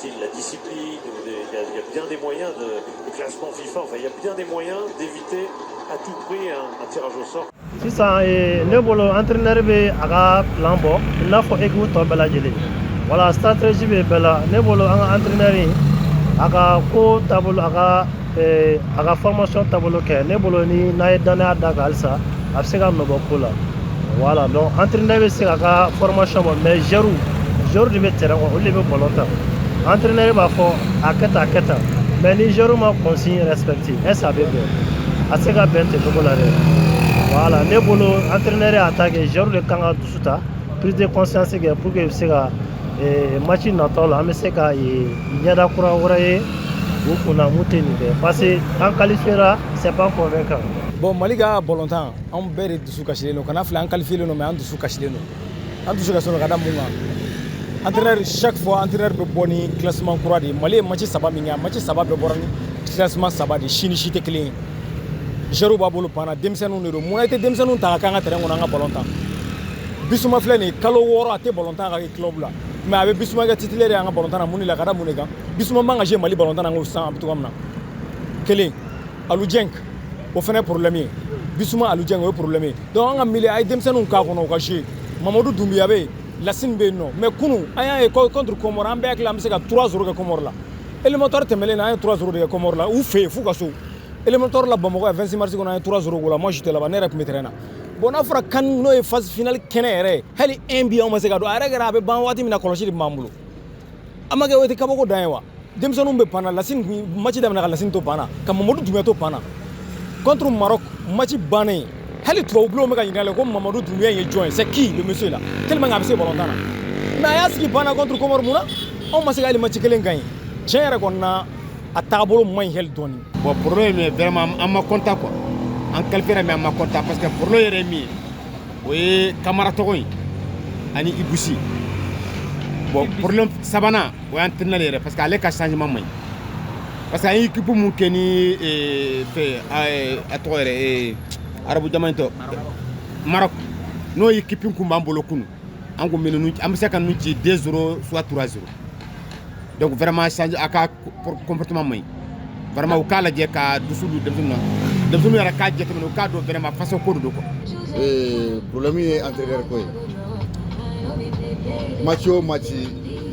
Style la discipline, il y a bien des moyens de classement FIFA, enfin il y a bien des moyens d'éviter à tout prix un tirage au sort. Sisan ne bolo, entraîneur bɛ a ka plan bɔ i n'a fɔ équipe tɔ bɛɛ lajɛlen. Wala stratégie bɛ bɛɛ la. Ne bolo, an ka entraîneur in, a ka ko taabolo, a ka formation taabolo kɛ, ne bolo, ni n'a ye danaya d'a kan halisa, a bɛ se ka nɔbɔ ko la. Voilà, donc entraîneur bɛ se k'a ka formation bɔ, mais joueur de bɛ terrain kɔnɔ, olu de bɛ ballon ta. Entraîneur b'a fɔ a kɛ tan, a kɛ tan, mais ni joueur ma consigne respecter, est ce que a bɛ bɛn? A tɛ se ka bɛn ten cogo la dɛ. Voilà, ne bolo, entraîneur y'a ta kɛ, joueur de kan ka dusu ta, prise de conscience kɛ pour que bɛ se ka match natɔ la, an bɛ se ka ɲɛda kura wɛrɛ ye u kunna mun tɛ nin kɛ, parce que an qualifiera, c'est pas convaincant. Bon, Mali ka balontan, anw bɛɛ de dusu kasilen don. Kana filɛ, an qualifié don, mais an dusu kasilen don. An dusu kasilen don ka da mun kan? Entraîneur, chaque fois entraîneur bɛ bɔ ni classement kura de ye. Mali ye match saba min kɛ, match saba bɛɛ bɔra ni classement saba de, si ni si tɛ kelen ye. Joueurs b'a bolo panna, denmisɛnninw de don. Munna i tɛ denmisɛnninw ta ka k'an ka terrain kɔnɔ, an ka ballon tan? Bissouma filɛ nin ye, kalo 6 a tɛ ballon tan ka kɛ club la, mais a bɛ Bissouma kɛ titulaire ye an ka ballon tan na. Mun de la? Ka da mun de kan? Bissouma man ka jouer Mali ballon tan na ko sisan a bɛ cogoya min na. Kelen, Aliou Dieng, o fana ye problème ye. Bissouma, Aliou Dieng, o ye problème ye. Donc an ka milieu, a ye denmisɛnninw k'a kɔnɔ, u ka jouer. Mamadou Doumbia bɛ yen, Lasine bɛ yen nɔ. Mais kunun an y'a ye contre Comore, an bɛɛ hakili an bɛ se ka 3-0 kɛ Comore la. Éliminatoire tɛmɛnen na, an ye 3-0 de kɛ Comore la u fɛ yen f'u ka so. Éliminatoire la Bamakɔ yan, 26 mars kɔnɔ, an ye 3-0 k'o la. Moi, j'étais là-bas, ne yɛrɛ tun bɛ terrain na. Bon, n'a fɔra CAN, n'o ye phase finale kɛnɛ yɛrɛ ye, hali un but anw ma se ka don. A yɛrɛ kɛra a bɛ ban waati min na, kɔlɔsi de b'an bolo. A ma kɛ, o tɛ kabako dan ye wa? Denmisɛnninw bɛ pan na. Lasine kun match daminɛ ka Lasine to pan na, ka Mamadou Doumbia to pan na. Contre Maroc, match bannen, hali tubabu bulonw bɛ ka ɲininkali kɛ ko Mamadou Doumbia ye jɔn ye, c'est qui le monsieur là, tellement a bɛ se ballon tan na. Mais a y'a sigi pan na contre Comore, mun na anw ma se ka hali match kelen gagner? Tiɲɛ yɛrɛ kɔni na, a taabolo man ɲi hali dɔɔni. Bon, problème ye, vraiment an ma content quoi. An qualifié, mais an ma content, parce que problème yɛrɛ ye min ye, o ye Kamara tɔgɔ in ani Ibusi. Bon, problème sabanan, o y'an entraîneur yɛrɛ, parce que ale ka changement man ɲi, parce que an ye équipe mun kɛ ni fɛ, a tɔgɔ yɛrɛ, arabu jama in tɔ, Maroc, n'o ye équipe kun b'an bolo kunun, an kun bɛ ninnu, an bɛ se ka ninnu ci 2-0 soit 3-0. Donc vraiment, change a ka comportement man ɲi. Vraiment, u k'a lajɛ ka dusu don denmisɛnninw na, denmisɛnninw yɛrɛ k'a jateminɛ, u k'a dɔn vraiment faso ko de don quoi. Problème ye entraîneur ko ye. Match o match,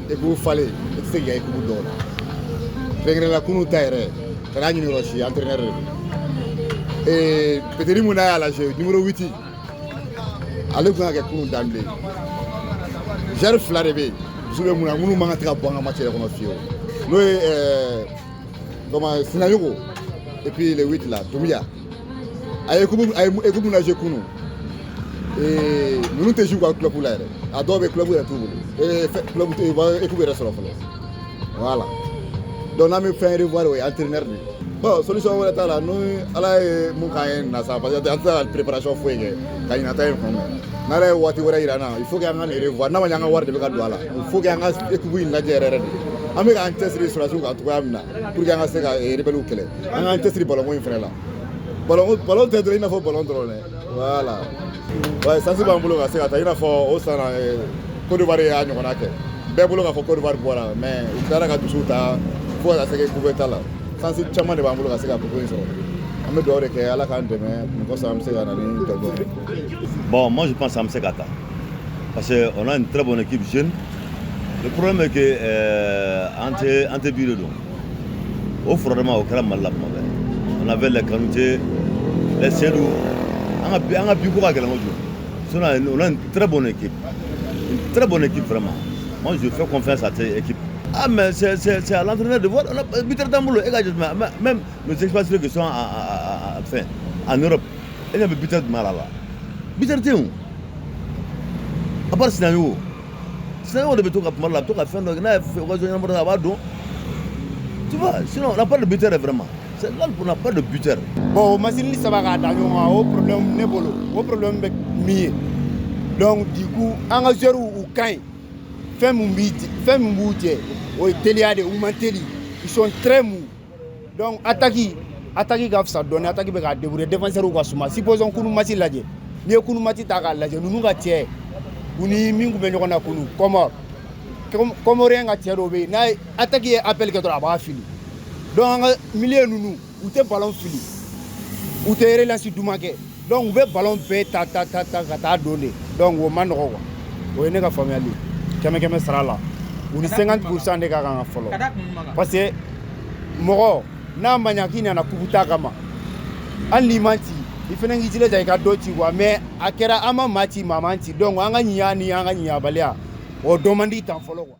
équipe falen, i tɛ se k'i ka équipe dɔn o la. Kɛrɛnkɛrɛnnenya la, kunun ta yɛrɛ, ka n'a ɲini yɔrɔ si, entraîneur de don. Peteri mun n'a y'a lajɛ, numéro 8, ale kun ka kɛ kunun danbilen. Joueur fila de bɛ yen, dusu bɛ mun na, minnu man kan tɛ ka bɔ an ka match yɛrɛ kɔnɔ fiyewu, n'o ye comment, Sinayogo et puis le 8 là, Doumbia. A ye équipe mun lajɛ kunun, ninnu tɛ jouer u ka club la yɛrɛ, a dɔw bɛ club yɛrɛ t'u bolo, club tɛ, u b'a équipe yɛrɛ sɔrɔ fɔlɔ. Voilà, donc n'an bɛ fɛn revoir, o ye entraîneur de ye. Bon, solution wɛrɛ t'a la, ni Ala ye mun k'an ye nin na sa, parce que an tɛ se ka préparation foyi kɛ ka ɲinan ta in kunbɛn. N'Ala ye waati wɛrɛ yira an na, il faut que an ka nin revoir. N'a ma ɲɛ, an ka wari de bɛ ka don a la. Il faut que an ka équipe in lajɛ yɛrɛ yɛrɛ de. An bɛ k'an cɛsiri sɔrɔdasiw kan cogoya min na pour que an ka se ka rebelle kɛlɛ, an k'an cɛsiri ballon ko in fɛnɛ la. Ballon, ballon tɛ dɔrɔn i n'a fɔ ballon dɔrɔn dɛ. Voilà, ouais, chance b'an bolo ka se ka taa i n'a fɔ o san na, Côte d'Ivoire y'a ɲɔgɔnna kɛ. Bɛɛ bolo k'a fɔ Côte d'Ivoire bɔra, mais u tilara ka dusu ta fo ka taa se coupe ta la. Chance caman de b'an bolo ka se ka coupe in sɔrɔ. An bɛ dugawu de kɛ, Ala k'an dɛmɛ nin kɔsɔn, an bɛ se ka na ni jɔnjɔn ye. Bon, moi je pense à Msekata. Parce qu'on a une très bonne équipe jeune. Le problème est que an tɛ but de don. O fɔrɔdama o kɛra Mali la kuma bɛɛ. On avait les Kanouté, les Seydou. An ka but ko ka gɛlɛn kojugu. Sinon, on a une très bonne équipe. Une très bonne équipe vraiment. Moi, je fais confiance à cette équipe. Ah, mais c'est à l'entraîneur de voir. On a buteur t'an bolo. E ka jateminɛ, même nos expatriés qui sont enfin, en Europe, e ɲɛ bɛ buteur jumɛn la? Buteur tɛ yen o. À part Sinayogo. Sinayogo de bɛ to ka kuma la, a bɛ to ka fɛn dɔ kɛ, n'a ye occasion ɲɛnama dɔ a b'a dɔn. Tu vois, sinon on n'a pas de buteur vraiment. C'est là qu'on n'a pas de buteur. Bon, o masini saba k'a da ɲɔgɔn kan, o problème ne bolo, o problème bɛ min ye, donc du coup an ka joueurs u ka ɲi, fɛn min b'u jɛ, o ye teliya de ye. U man teli, ils sont très mous. Donc attaque ka fisa dɔɔni, attaque bɛ k'a débrouiller, défenseur ka suma. Supposons kunu match lajɛ, n'i ye kunu match ta k'a lajɛ, ninnu ka cɛ u ni min tun bɛ ɲɔgɔn na kunu, Comore. Comorien ka cɛ dɔw bɛ yen, n'a ye attaque ye appel kɛ dɔrɔn, a b'a fili. Donc an ka milieu ninnu, u tɛ ballon fili, u tɛ relance duman kɛ, donc u bɛ ballon bɛɛ ta ta ta ta ka taa don de. Donc o ma nɔgɔ quoi. O ye ne ka faamuyali ye. Kɛmɛ kɛmɛ sara la, u ni 50% de ka kan ka fɔlɔ, parce que mɔgɔ n'a ma ɲa k'i nana coupe ta kama, hali n'i ma ci, i fana k'i jilaja i ka dɔ ci quoi. Mais a kɛra an ma maa ci, maa man ci, donc an ka ɲiya ni an ka ɲiyabaliya, o dɔn man di tan fɔlɔ quoi.